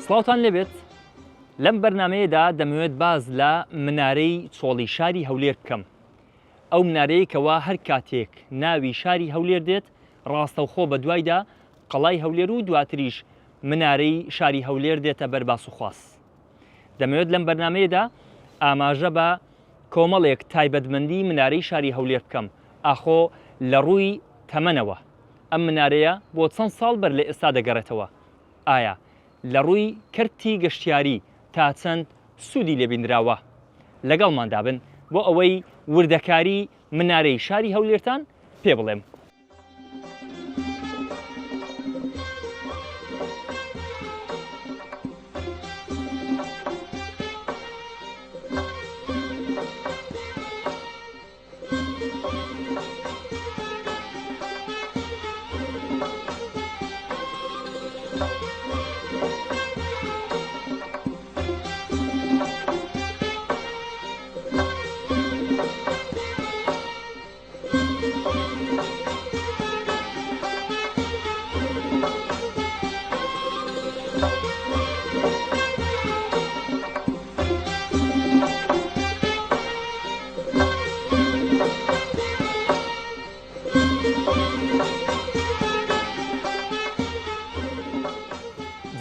سڵاوتان لێبێت لەم بەرنمەیەدا دەمەوێت باز لە منارەی چۆڵی شاری هەولێر بکەم ئەو منارەیە کەوا هەر کاتێک ناوی شاری هەولێر دێت ڕاستەوخۆ بە دوایدا قەڵای هەولێر و دواتریش منارەی شاری هەولێر دێتە بەر باس و خواس. دەمەوێت لەم بەرنامەیەدا ئاماژە بە کۆمەڵێک تایبەتمەندی منارەی شاری هەولێر بکەم، ئاخۆ لە ڕووی تەمەنەوە ئەم منارەیە بۆ چەند ساڵ بەر لە ئێستا دەگەڕێتەوە؟ ئایا لە ڕووی کەرتی گەشتیاری تا چەند سوودی لێ بینراوە؟ لەگەڵماندا بن بۆ ئەوەی وردەکاری منارەی شاری هەولێرتان پێ بڵێم.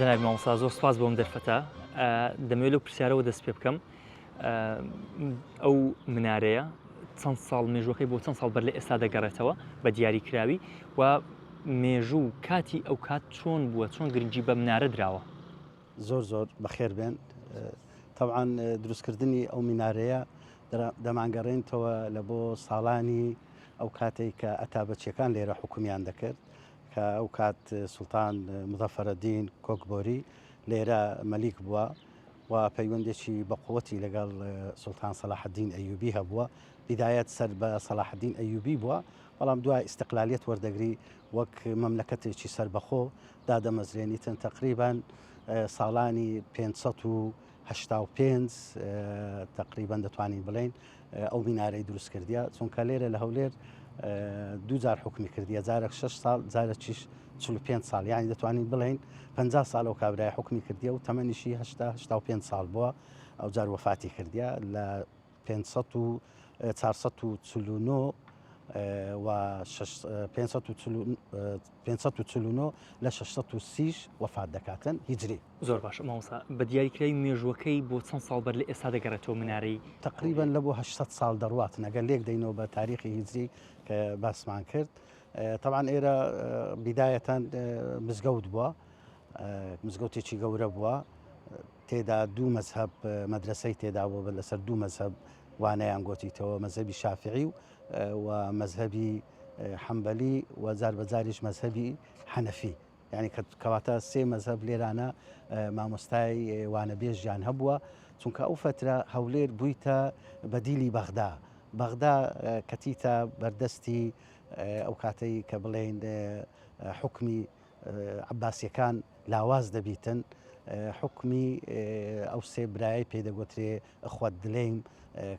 جەنابی مامۆستا زۆر سپاس بۆم دەرفەتە دەمەوێت لەو پرسیارەوە دەست پێ بکەم ئەو منارەیە چەند ساڵ مێژوەکەی بۆ چەند ساڵ بەر لە ئێستا دەگەڕێتەوە بە دیاری کراوی و مێژوو کاتی ئەو کات چۆن بووە چۆن گرنگی بە منارە دراوە؟ زۆر زۆر بەخێر بێن تەبعەن دروستکردنی ئەو مینارەیە دەمانگەڕێنتەوە لە بۆ ساڵانی ئەو کاتێک کە ئەتابەچیەکان لێرە حکومیان دەکرد کە ئەو کات سوڵتان مزەفەرەدین کۆکبۆری لێرە مەلیک بووە و پەیوەندێکی بەقوەتی لەگەڵ سوڵتان سەلاحەدین ئەیوبی هەبووە بیدایەت سەر بە سەلاحەدین ئەیوبی بووە بەڵام دوای ئیستقلالیەت وەردەگری وەک مەملەکەتێکی سەربەخۆ دادەمەزرێنیتن تەقریبان ساڵانی 585 تقریبا دەتوانین بڵێین ئەو مینارەی دروست کردیە چونکە لێرە لە هەولێر دوو جار حکومی کردیە جارێک 6 ساڵ جارێکیش 45 ساڵ یعنی دەتوانین بڵێین 50 ساڵ ئەو کابرای حکومی کردیە و تەمەنیشی 85 ساڵ بووە ئەو جار وەفاتی کردیە لە 500 و 449 و 549 لە 630 وەفات دەکاتن هیجری. زۆر باشە مامۆستا بە دیاریکراوی مێژووەکەی بۆ چەند ساڵ بەر لە ئێستا دەگەڕێتەوە منارەی؟ تەقریبەن لە بۆ 800 ساڵ دەڕواتن ئەگەر لێک دەینەوە بە تاریخی هیجری کە باسمان کرد تەبعەن ئێرە بیدایەتەن مزگەوت بووە مزگەوتێکی گەورە بووە تێدا دوو مەزهەب مەدرسەی تێدا بووە بە لەسەر دوو مەزهەب وانەیان گۆتیتەوە مەزهەبی شافعی و و مەزهەبی حەنبەلی و جار بە جاریش مەزهەبی حەنەفی یعنی کەواتە سێ مەزهەب لێرانە مامۆستای وانەبێژیان هەبووە چونکە ئەو فترە هەولێر بوویتە بەدیلی بەغدا بەغدا کەتیتە بەردەستی ئەو کاتەی کە بڵێن حکمی عەباسیەکان لاواز دەبیتن حوکمی ئەو سێ برایەی پێی دەگۆترێ اخوە دلیم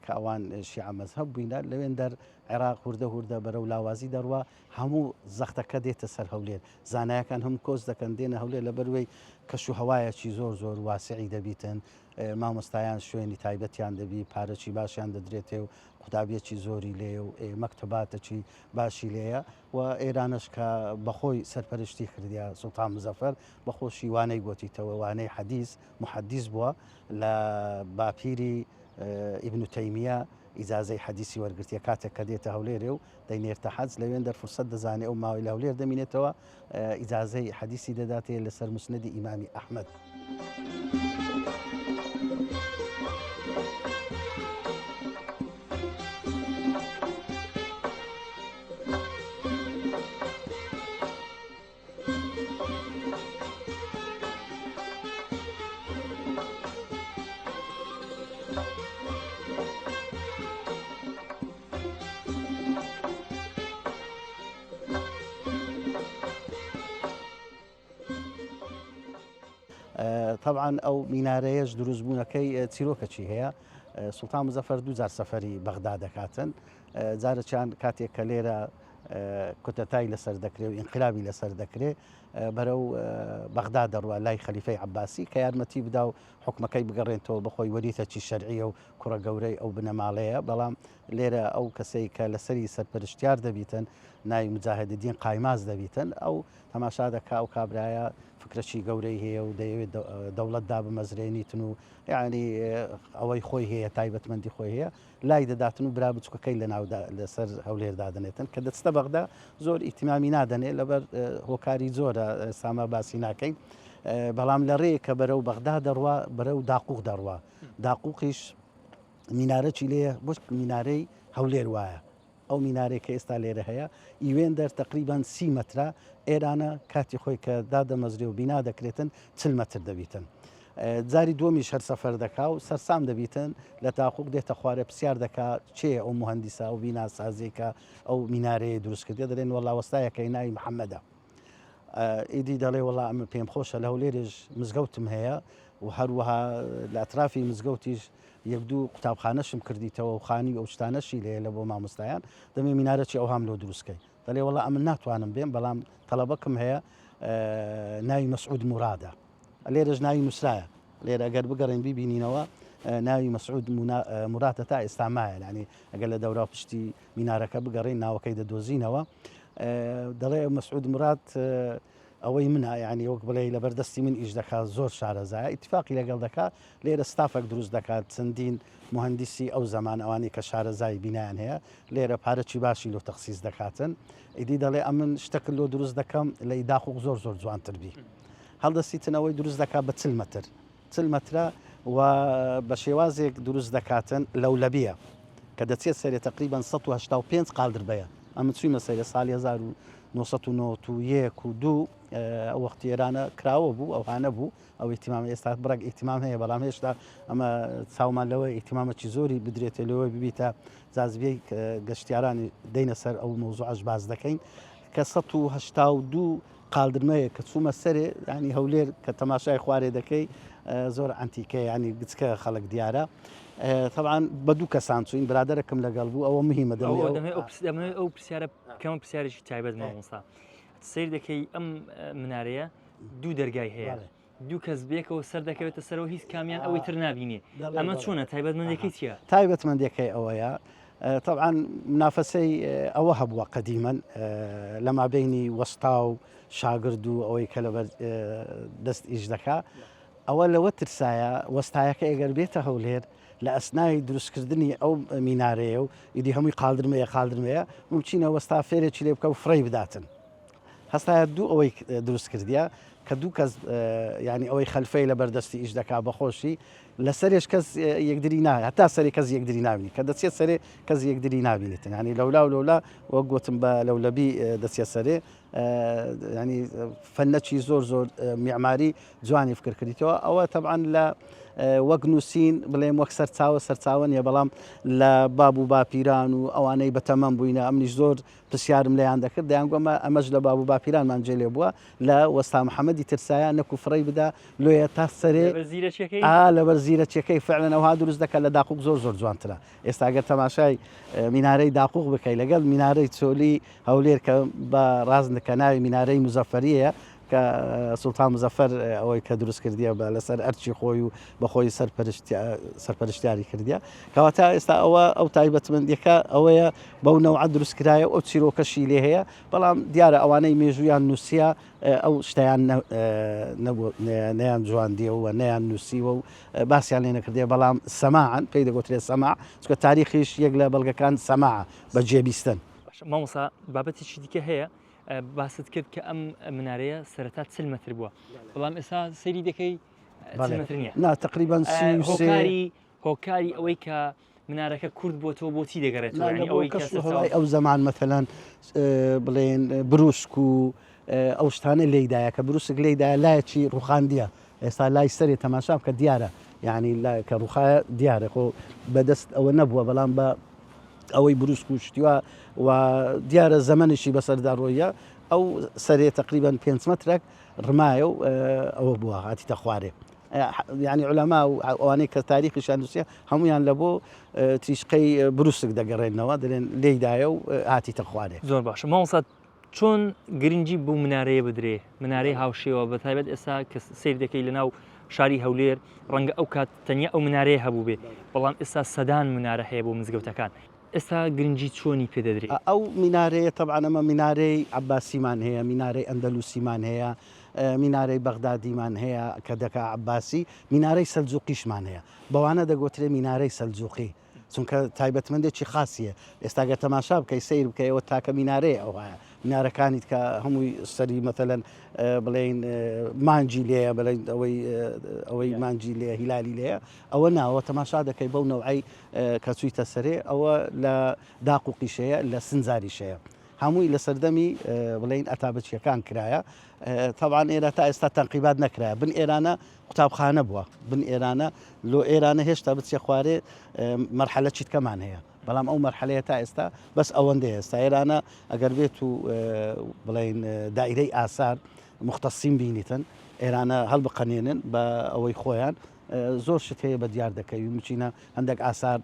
کە ئەوان شیعە مەزهەب بووینە لەوێن دەر عێراق هوردە هوردە بەرەو لاوازی دەڕوا هەموو زەختەکە دێتە سەر هەولێر زانایەکان هەموو کۆچ دەکەن دێنە هەولێر لەبەروەی کەش و هەوایەکی زۆر زۆر واسعی دەبیتن مامۆستایان شوێنی تایبەتیان دەبی پارەکی باشیان دەدرێتێ و قوتابیەکی زۆری لێ و مەکتەباتەکی باشی لێیە و ئێرانەش کە بەخۆی سەرپەرشتی کردیە سوڵتان مزەفەر بەخۆشی وانەی گۆتیتەوە وانەی حەدیس محەدیس بووە لە باپیری ئیبن تەیمیە ئیجازەی حەدیسی وەرگرتیە کاتێک کە دێتە هەولێرێ و دەینێرتە حەج لەوێن دەر فرسەت دەزانێ ئەو ماوەی لە هەولێر دەمینێتەوە ئیجازەی حەدیسی دەداتێ لەسەر مسندی ئیمامی ئەحمەد. تەبعەن ئەو مینارەیەش دروستبوونەکەی چیرۆکەکی هەیە. سوڵتان مزەفەر دووجار سەفەری بەغدا دەکاتن. جارێکیان کاتێک کە لێرە کوتەتای لەسەر دەکرێ و ئینقلابی لەسەر دەکرێ بەرەو بەغدا دەڕوا لای خەلیفەی عەباسی کە یارمەتی بدا و حکومەکەی بگەڕێنتەوە بەخۆی وەریتەکی شەرعیە و کوڕە گەورەی ئەو بنەماڵەیە بەڵام لێرە ئەو کەسەی کە لەسەری سەرپەرشتیار دەبیتن ناوی مجاهددین قایماز دەبیتن ئەو تەماشا دەکا ئەو کابرایە فکرەکی گەورەی هەیە و دەیەوێت دەوڵەت دابمەزرێنیتن و یعنی ئەوەی خۆی هەیە تایبەتمەندی خۆی هەیە لای دەداتن و برا بچکەکەی لە ناودا لەسەر هەولێر دادەنێتن کە دەچتە بەغدا زۆر ئیتیمامی نادەنێ لەبەر هۆکاری زۆرە ساما باسی ناکەین بەڵام لە ڕێ کە بەرەو بەغدا دەڕوا بەرەو داقوق دەڕوا داقوقیش مینارەکی لێ بۆ مینارەی هەولێر وایە ئەو مینارەی کە ئێستا لێرە هەیە ئیوێندەر تەقریبەن سی مەترە، ئێرانە کاتی خۆی کە دادەمەزرێ و بینا دەکرێتن 40 مەتر دەبیتن. جاری دووەمیش هەر سەفەر دەکا و سەرسام دەبیتن لە تاقوق دێتە خوارێ پرسیار دەکا کێیە ئەو موهەندیسە ئەو بیناسازیەی کە ئەو مینارەیە دروست کردیە دەلێن وەڵا وەستایەکەی ناوی محەممەدە. ئیدی دەڵێ وەڵا ئەمە پێم خۆشە لە هەولێرش مزگەوتم هەیە و هەروەها لە ئەترافی مزگەوتیش یەک دوو قوتابخانەشم کردیتەوە و خانی و ئەو شتانەشی لێیە لە بۆ مامۆستایان دەمێ مینارەکی ئەوهام لۆ دروست کەی دەلێ وەڵا ئەمن ناتوانم بێم بەڵام تەڵەبەکم هەیە ناوی مەسعود مورادە لێرەش ناوی نووسرایە لێرە ئەگەر بگەڕێن بیبینینەوە ناوی مەسعود موراتە تا ئێستا مایە یعنی ئەگەر لە دەورا پشتی مینارەکە بگەڕێین ناوەکەی دەدۆزینەوە دەڵێ مەسعود مراد ئەوەی منە یعنی وەک بڵێ لەبەر دەستی من ئیش دەکات زۆر شارەزایە ئیتفاقی لەگەڵ دەکات لێرە ستافێک دروست دەکات چەندین مهندسی ئەو زەمان ئەوانەی کە شارەزای بینایان هەیە لێرە پارەکی باشی لۆ تەخسیس دەکاتن ئیدی دەڵێ ئەمن شتەکە لۆ دروست دەکەم لە ئیداخوق زۆر زۆر جوانتر بی هەڵدەسیتنەوەی دروست دەکات بە چل مەتر 40 مەترە و بە شێوازێک دروست دەکاتن لەولەبیە کە دەچێت سەرێ تقریبا 185 قالدربەیە ئەمە چووینە سەرێ ساڵی 1991 و دوو ئەو وەختی ئێرانە کراوە بوو ئەوهانە بوو ئەو ئیتیمام ئێستا بڕێک ئیتیمام هەیە بەڵام هێشتا ئەمە چاومان لەوە ئیتیمامەکی زۆری بدرێتێ لەوە ببیتە جازبیەی گەشتیارانی دەینە سەر ئەو مەوزوعەش باس دەکەین کە 182 قالدرمەیە کە چوومە سەرێ ینی هەولێر کە تەماشای خوارێ دەکەی زۆر ئەنتیکە ینی گچکە خەڵک دیارە طبعا بە دوو کەسان چوین برادەرەکەم لەگەڵ بوو ئەوە مهمە دەمەوێت ئەو پرسیارە بکەم پرسیارێکی تایبەت مامۆستا سیر دەکەی ئەم منارەیە دوو دەرگای هەیە دوو کەس بێکەوە سەر دەکەوێتە سەرەوە هیچ کامیان ئەوەی تر نابینێ ئەمە چۆنە تایبەتمەندەکەی چییە؟ تایبەتمەندەکەی ئەوەیە طبعا منافەسەی ئەوە هەبووە قەدیمەن لە مابینی وەستا و شاگرد و ئەوەی کە لەبەر دەست ئیش دەکا ئەوە لەوە ترسایە وەستایەکە ئەگەر بێتە هەولێر لە ئەسنای دروستکردنی ئەو مینارەیە و ئیدی هەمووی قالدرمەیە قالدرمەیە ممچینە وەستا فێرێکی لێ بکە و فڕێی بداتن هەستایە دوو ئەوەی دروست کردیە کە دوو کەس ینی ئەوەی خەلفەی لە بەردەستی ئیش دەکا بەخۆشی لەسەرێش کەس یەکدری نا هەتا سەری کەس یەکدری نابینی کە دەچێت سەرێ کەس یەکدری نابینێتن ینی لەولا و لەولا وەک گوتم بە لەولەبی دەچێت سەرێ ینی فەنەکی زۆر زۆر میعماری جوانی فکر کردیتەوە ئەوە تەبعەن لە وەک نووسین بڵێم وەک سەرچاوە سەرچاوە نیە بەڵام لە باب و باپیران و ئەوانەی بەتەمەم بووینە ئەمنیش زۆر پرسیارم لێیان دەکرد دەیان گوت ئەمەش لە باب و باپیرانمان جێ لێ بووە لە وەستا محەممەدی ترسایە نەکو فڕێی بدا لۆیە تا سەرێ ئا لەبەر زیرەکیەکەی فعلەن ئەوها دروست دەکات لە داقوق زۆر زۆر جوانترە ئێستا گەر تەماشای مینارەی داقوق بکەی لەگەڵ مینارەی چۆلی هەولێر کە بە ڕاست کە ناوی مینارەی مزەفەریە کە سوڵتان مزەفەر ئەوەی کە دروست کردیە بە لەسەر ئەرچی خۆی و بەخۆی سەرپەرشتیاری کردیە کەواتە ئێستا ئەوە ئەو تایبەتمەندیەکە ئەوەیە بەو نەوعە دروست کرایە ئەو چیرۆکەشی لێ هەیە بەڵام دیارە ئەوانەی مێژوویان نووسیە ئەو شتیان نەیان جواندیەوە نەیان نووسیوە و باسییان لێ نەکردێ بەڵام سەماعن پێی دەگوترێت سەما چکە تاریخیش یەک لە بەڵگەکان سەما بە جێبیستن. مامۆستا بابەتێکی دیکە هەیە باست کرد کە ئەم منارەیە سەرەتا چل مەتر بووە بەڵام ئێستا سەیری دەکەی چل مەتر نییە نا تقریبا هۆکاری هۆکاری ئەوەی کە منارەکە کورت بۆتەوە بۆچی دەگەڕێتەوە یعنی ئەوەی کە هەوای ئەو زەمان مەتەلەن بڵێن بروسک و ئەو شتانە لێدایە کە بروسک لێدایە لایەکی ڕوخاندیە ئێستا لای سەرێ تەماشا بکە دیارە یعنی کە ڕوخایە دیارە خۆ بەدەست ئەوە نەبووە بەڵام بە ئەوەی بروسک و شتیوە و دیارە زەمەنیشی بەسەردا ڕۆیە ئەو سەرێ تقریبان 5 مەترێک ڕمایە و ئەوە بووە هاتیتە خوارێ. یعنی علەما و ئەوانەی کە تاریخیشان نووسیە هەمویان لە بۆ تریشقەی بروسک دەگەڕێنەوە دەلێن لێیدایە و هاتیتە خوارێ. زۆر باشە مامۆستا چۆن گرنگی بەو منارەیە بدرێ منارەی هاوشێوە بە تایبەت ئێستا کە سیر دەکەی لە ناو شاری هەولێر ڕەنگە ئەو کات تەنیا ئەو منارەیە هەبوو بێ بەڵام ئێستا سەدان منارە هەیە بۆ مزگەوتەکان ئێستا گرنگی چۆنی پێ دەدرێ؟ ئەو مینارەیە تەبعەن ئەمە مینارەی عەباسیمان هەیە، مینارەی ئەندەلوسیمان هەیە، مینارەی بەغدادیمان هەیە کە دەکا عەباسی، مینارەی سەلجوقیشمان هەیە. بەوانە دەگۆترێ مینارەی سەلجوقی. چونکە تایبەتمەندێکی خاسیە. ئێستا گەر تەماشا بکەی سەیر بکەی ئەوە تاکە مینارەیە ئەوهایە. مینارەکانیت کە هەمووی سەری مەتەلەن بڵێین مانگی لێیە بڵێین ئەوەی ئەوەی مانگی لێیە هیلالی لێیە ئەوە ناوە تەماشا دەکەی بەو نەوعەی کە چوویتە سەرێ ئەوە لە داق و قیشەیە لە سنجاریشەیە هەمووی لە سەردەمی بڵێین ئەتابچیەکان کرایە تەبعەن ئێرە تا ئێستا تەنقیبات نەکرایە بن ئێرانە قوتابخانە بووە بن ئێرانە لۆ ئێرانە هێشتا بچێ خوارێ مەرحەلە چیتکەمان هەیە بەڵام ئەو مەرحەلەیە تا ئێستا بەس ئەوەندەیە ئێستا ئێرانە ئەگەر بێت و بڵێین دایرەی ئاسار مختصین بینیتن ئێرانە هەڵبقەنێنن بە ئەوەی خۆیان زۆر شت هەیە بە دیار دەکەوی مچینە هەندێک ئاسار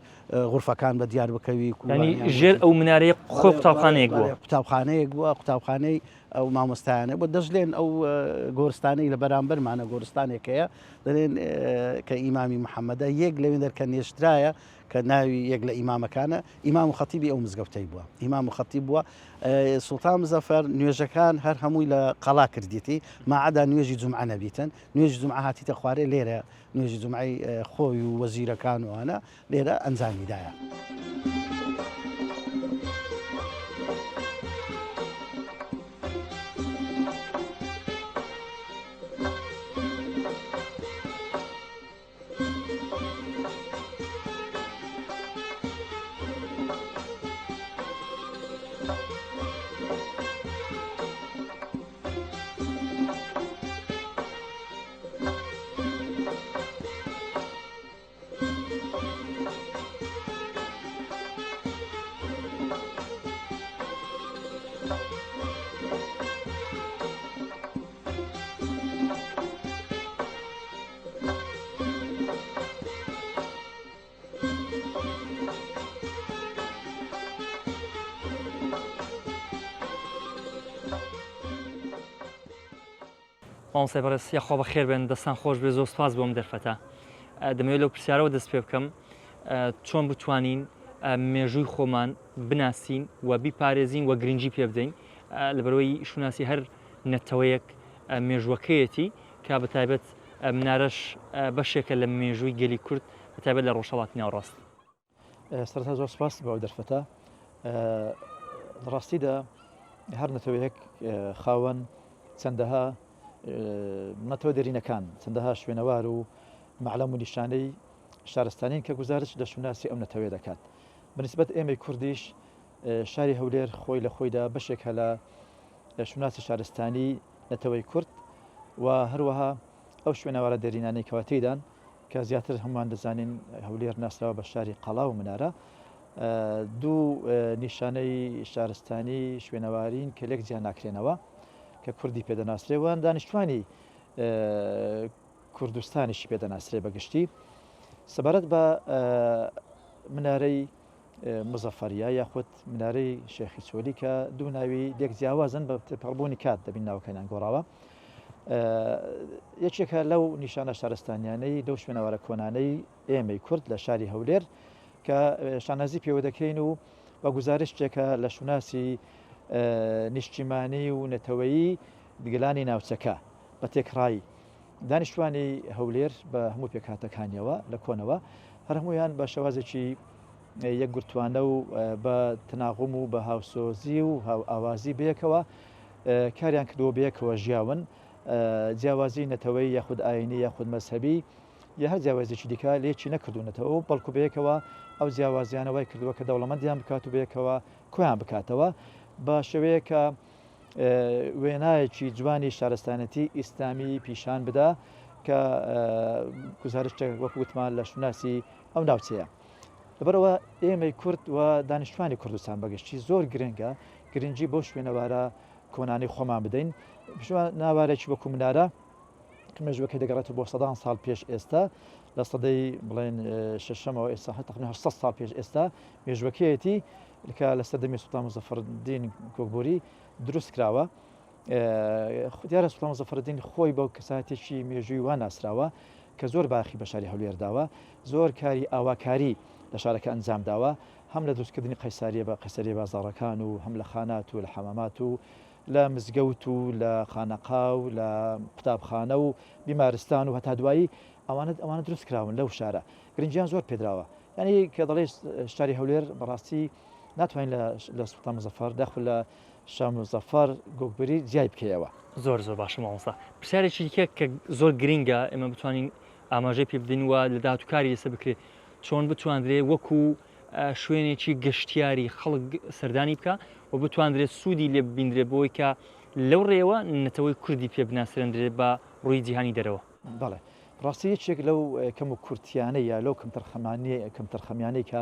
غرفەکان بە دیار بکەوی کوانی ژێر ئەو منارەیە خۆ قوتابخانەیەک بووە قوتابخانەیەک بووە قوتابخانەی ئەو مامۆستایانە بۆ دەشلێن ئەو گۆرستانەی لە بەرامبەرمانە گۆرستانێک هەیە دەلێن کە ئیمامی محەممەدە یەک لەوێ دەرکە نێشترایە کە ناوی یەک لە ئیمامەکانە ئیمام و خەتیبی ئەو مزگەوتەی بووە ئیمام و خەتیب بووە سوڵتان مزەفەر نوێژەکان هەر هەمووی لە قەڵا کردیتی ماعدا نوێژی جومعە نەبیتن نوێژی جومعە هاتیتە خوارێ لێرە نوێژی جومعەی خۆی و وەزیرەکان و ئەوانە لێرە ئەنجامی دایە. مامۆستای بەڕێز یاخوا بەخێر بێن دەستان خۆش بێ زۆر سپاس بۆم دەرفەتە دەمەوێت لەو پرسیارەوە دەست پێ بکەم چۆن بتوانین مێژووی خۆمان بناسین و بیپارێزین و گرنگی پێ بدەین لەبەرەوەی شوناسی هەر نەتەوەیەک مێژوەکەیەتی کە بە تایبەت منارەش بەشێکە لە مێژووی گەلی کورد بە تایبەت لە ڕۆژهەڵاتی ناوەڕاست. سەرەتا زۆر سپاس بۆ ئەو دەرفەتە. لە ڕاستیدا هەر نەتەوەیەک خاوەن چەندەها نەتەوە دێرینەکان چەندەها شوێنەوار و مەعلەم و نیشانەی شارستانین کە گوزارش لە شوناسی ئەو نەتەوەیە دەکات. بەنسبەت ئێمەی کوردیش شاری هەولێر خۆی لە خۆیدا بەشێکە لە شوناسی شارستانی نەتەوەی کورد و هەروەها ئەو شوێنەوارە دێرینانەی کەوا تێیدان کە زیاتر هەمووان دەزانین هەولێر ناسراوە بە شاری قەڵا و منارە دوو نیشانەی شارستانی شوێنەوارین کە لێک جیا ناکرێنەوە کە کوردی پێدەناسرێ وان دانیشتوانی کوردستانیشی پێدەناسرێ بەگشتی سەبارەت بە منارەی مزەفەریە یاخود منارەی شێخی چۆلی کە دوو ناوی لێک جیاوازن بە تێپەڕبوونی کات دەبین ناوەکانیان گۆڕاوە یەکێکە لەو نیشانە شارستانیانەی لەو شوێنەوارە کۆنانەی ئێمەی کورد لە شاری هەولێر کە شانازی پێوە دەکەین و بە گوزارشتێکە لە شوناسی نیشتیمانی و نەتەوەیی گەلانی ناوچەکە بە تێکڕایی دانیشتوانی هەولێر بە هەموو پێکهاتەکانیەوە لە کۆنەوە هەر هەموویان بە شێوازێکی یەکگرتوانە و بە تەناغوم و بە هاوسۆزی و هاوئاوازی بەیەکەوە کاریان کردووە بەیەکەوە ژیاون جیاوازی نەتەوەی یاخود ئاینی یاخود مەزهەبی یا هەر جیاوازێکی دیکە لێکی نەکردوونەتەوە و بەڵکو بەیەکەوە ئەو جیاوازیانە وای کردووە کە دەوڵەمەندیان بکات و بەیەکەوە کۆیان بکاتەوە بە شێوەیە کە وێنایەکی جوانی شارستانێتی ئیسلامی پیشان بدا کە گوزارشتێک وەک وتمان لە شوناسی ئەو ناوچەیە. لەبەرئەوە ئێمەی کورد و دانیشتوانی کوردستان بەگشتی زۆر گرنگە گرنگی بەو شوێنەوارە کۆنانەی خۆمان بدەین. شوێنەوارێکی وەکو منارە کە مێژوەکەی دەگەڕێتەوە بۆ سەدان ساڵ پێش ئێستا لە سەدەی بڵێن شەشەمەوە ئێستا هەتا 800 ساڵ پێش ئێستا مێژوەکەیەتی کە لە سەردەمی سوڵتان مزەفەردین گۆگبوری دروست کراوە. دیارە سوڵتان مزەفەردین خۆی بەو کەساتێکی مێژووی وا ناسراوە کە زۆر باخی بە شاری هەولێر داوە، زۆر کاری ئاواکاری لە شارەکە ئەنجام داوە، هەم لە دروستکردنی قەیساریە بە قەیسەریە بازاڕەکان و هەم لە خانات و لە حەمامات و لە مزگەوت و لە خانەقا و لە قوتابخانە و بیمارستان و هەتا دوایی ئەوانە ئەوانە دروست کراون لەو شارە گرنگیان زۆر پێدراوە یعنی کە دەڵێ شاری هەولێر بەڕاستی ناتوانین لە سوڵتان مزەفەر داخل لە شا مزەفەر گۆگبری جیای بکەیەوە. زۆر زۆر باشە مامۆستا پرسیارێکی دیکە کە زۆر گرینگە ئێمە بتوانین ئاماژەی پێ بدەین و لە داهاتوو کاری لەسەر بکرێت چۆن بتواندرێ وەکو شوێنێکی گەشتیاری خەڵک سەردانی بکە و بتواندرێت سوودی لێ ببیندرێت بۆی کە لەو ڕێوە نەتەوەی کوردی پێ بناسرێندرێت بە ڕووی جیهانی دەرەوە. بەڵێ ڕاستی یەکێک لەو کەم و کورتیانەی یا لەو کەمتەرخەمانیە کەمتەرخەمیانەی کە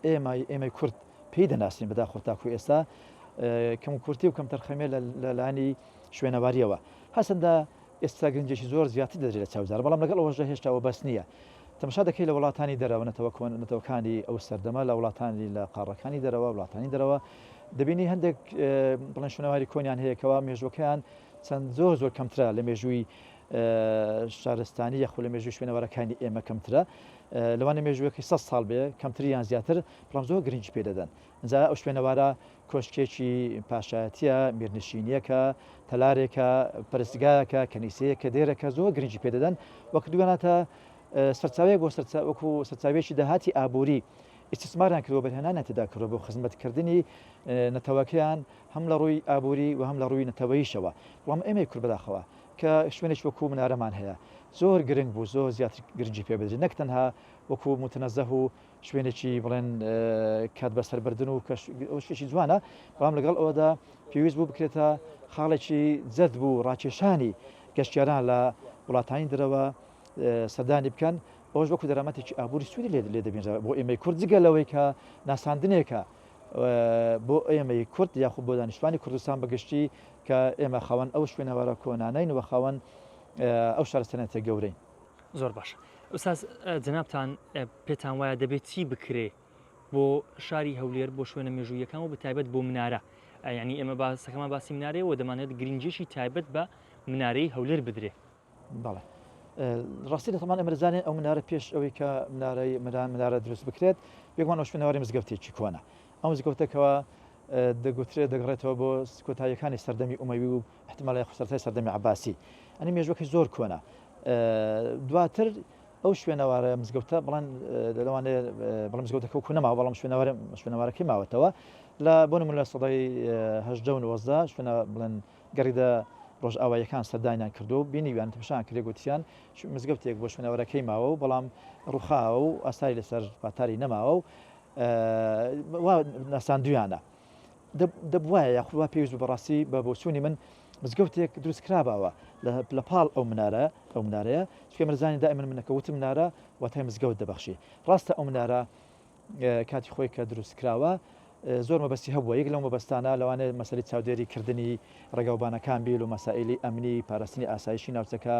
ئێمە ئێمەی کورد پێی دەناسین بەداخۆ تاکو ئێستا کەم و کورتی و کەمتەرخەمیە لە لانی شوێنەواریەوە هەسەندە ئێستا گرنگێکی زۆر زیاتر دەدرێت لە چاوجار بەڵام لەگەڵ ئەوەشدا هێشتا ئەوە بەس نییە تەماشا دەکەی لە وڵاتانی دەرەوە نەتەوە کۆن نەتەوەکانی ئەو سەردەمە لە وڵاتانی لە قاڕەکانی دەرەوە وڵاتانی دەرەوە دەبینی هەندێک بڵێن شوێنەواری کۆنیان هەیە کەوا مێژوەکەیان چەند زۆر زۆر کەمترە لە مێژووی شارستانی یاخود لە مێژووی شوێنەوارەکانی ئێمە کەمترە لەوانە مێژووەکەی 100 ساڵ بێ کەمتر یان زیاتر بەڵام زۆر گرنگی پێ دەدەن ئینجا ئەو شوێنەوارە کۆشکێکی پاشایەتیە، میرنشینیەکە، تەلارێکە، پەرستگایەکە، کەنیسەیەکە، دێرەکە زۆر گرنگی پێ دەدەن و کردویانەتە سەرچاوەیەک بۆ وەکو سەرچاوەیەکی داهاتی ئابووری ئیستیسماریان کردووە بەرهێنانیان تێدا کردووە بۆ خزمەتکردنی نەتەوەکەیان هەم لە ڕووی ئابووری و هەم لە ڕووی نەتەوەییشەوە بەڵام ئێمەی کورد بەداخەوە کە شوێنێکی وەکو منارەمان هەیە زۆر گرنگ بوو زۆر زیاتر گرنگی پێ بدرێت نەک تەنها وەکو متنەزەه و شوێنێکی بڵێن کات بەسەربردن و ئەو شتێکی جوانە بەڵام لەگەڵ ئەوەدا پێویست بوو بکرێتە خاڵێکی جەد بوو ڕاکێشانی گەشتیاران لە وڵاتانی دەرەوە سەردانی بکەن ئەوش وەکو دەرامەتێکی ئابووری سوودی لێ لێ دەبینرا بۆ ئێمەی کورد جگە لەوەی کە ناساندنێکە بۆ ئێمەی کورد یاخود بۆ دانیشتوانی کوردستان بەگشتی کە ئێمە خاوەن ئەو شوێنەوارە کۆنانەین و خاوەن ئەو شارستانێتە گەورەین. زۆر باشە ئوستاز جەنابتان پێتان وایە دەبێت چی بکرێ بۆ شاری هەولێر بۆ شوێنە مێژوویەکان و بەتایبەت بۆ منارە یعنی ئێمە باسەکەمان باسی منارەیە و دەمانێت گرنگیشی تایبەت بە منارەی هەولێر بدرێ. بەڵێ ڕاستی لە تەمان ئەمرزانێ ئەو منارە پێش ئەوەی کە منارەی منارە دروست بکرێت بێگومان ئەو شوێنەواری مزگەوتێکی کۆنە ئەو مزگەوتەکەوە دەگوترێت دەگەڕێتەوە بۆ کۆتاییەکانی سەردەمی ئومەوی و احتمال یاخود سەرەتای سەردەمی عەباسی ئەنی مێژوەکەی زۆر کۆنە دواتر ئەو شوێنەوارە مزگەوتە بڵێن لەوانەیە بەڵام مزگەوتەکە وەکو نەماوە بەڵام شوێنەوارە شوێنەوارەکەی ماوەتەوە لە بۆ نمونە لە سەدەی هەژدە و نۆزدە شوێنە بڵێن گەڕیدە ڕۆژئاواییەکان سەردانیان کردو و بینیویان تەماشایان کرد گوتیان مزگەوتێک بۆ شوێنەوارەکەی ماوە و بەڵام ڕووخاوە و ئاساری لەسەر پاتاری نەماوە و وا ناساندویانە دەبوایە یاخود وا پێویست بوو بەڕاستی بە بۆچوونی من مزگەوتێک دروست کراباوە لە پاڵ ئەو منارە ئەو منارەیە چونکە مرزانی دائما منەکە وتم منارە واتای مزگەوت دەبەخشی ڕاستە ئەو منارە کاتی خۆی کە دروست کراوە زۆر مەبەستی هەبووە یەک لەو مەبەستانە لەوانەیە مەسەلی چاودێری کردنی ڕێگاوبانەکان بیل و مەسائلی ئەمنی پاراستنی ئاسایشی ناوچەکە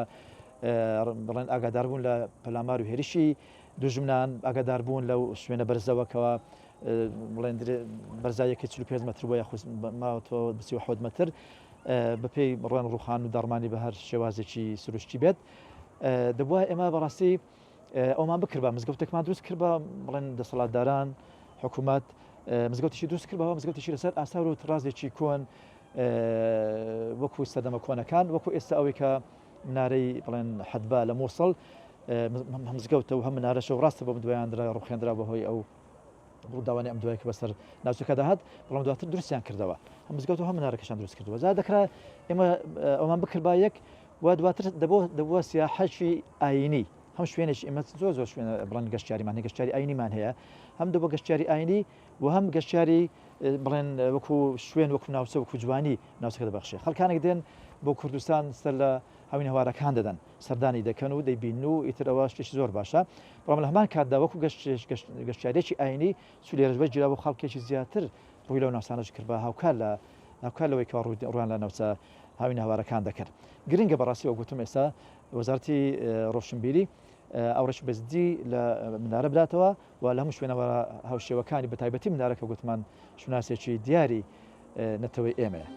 بڵێن ئاگاداربوون لە پەلامار و هێرشی دوژمنان ئاگاداربوون لەو شوێنە بەرزەوە کەوا بڵێن بەرزاییەکەی 45 مەتر بۆ یاخود ماوەتەوە 37 مەتر بەپێی ڕوان ڕوخان و داڕمانی بە هەر شێوازێکی سروشتی بێت دەبووە ئێمە بەڕاستی ئەومان بکردبا مزگەوتێکمان دروست کردبا بڵێن دەسەڵاتداران حکوومەت مزگەوتیشی دروست کردبەوە مزگەوتیشی لەسەر ئاسار و ترازێکی کۆن وەکو سەردەمە کۆنەکان وەکو ئێستا ئەوەی کە منارەی بڵێن حەدبا لە مووسڵ هەم مزگەوتە و هەم منارەشە و ڕاستە بۆم دوایان درا ڕوخێندرا بەهۆی ئەو ڕووداوانی ئەم دوای کە بەسەر ناوچەکە داهات بەڵام دواتر دروستیان کردەوە هەم مزگەوت و هەم منارەکەشان دروست کردەوە جا دەکرا ئێمە ئەومان بکردبا یەک و دواتر دەبوو دەبووە سیاحەکی ئاینی هەم شوێنێکی ئێمە زۆر زۆر شوێنە بڵێن گەشتیاریمان هەیە گەشتیاری ئاینیمان هەیە هەم دەبوو گەشتیاری ئاینی و هەم گەشتیاری بڵێن وەکو شوێن وەکو ناوچە وەکو جوانی ناوچەکە دەبەخشێ خەڵکانێک دێن بۆ کوردستان سەر لە هاوینەهوارەکان دەدەن سەردانی دەکەن و دەیبینن و ئیتر ئەوە شتێکی زۆر باشە بەڵام لە هەمان کاتدا وەکو گەشتیارێکی ئاینی سوو لێرەش وەرگیرا بۆ خەڵکێکی زیاتر ڕووی لەو ناوچانەش کرد بە هاوکار لە هاوکار لەوەی کە ڕوویان لە ناوچە هاوینەهەوارەکان دەکرد. گرنگە بەڕاستی وەک گوتم ئێستا وەزارەتی ڕۆشنبیری ئاوڕێکی بەجدی لە منارە بداتەوە و لە هەموو شوێنەوارە هاوشێوەکانی بەتایبەتی منارە کە گوتمان شوناسێکی دیاری نەتەوەی ئێمەیە.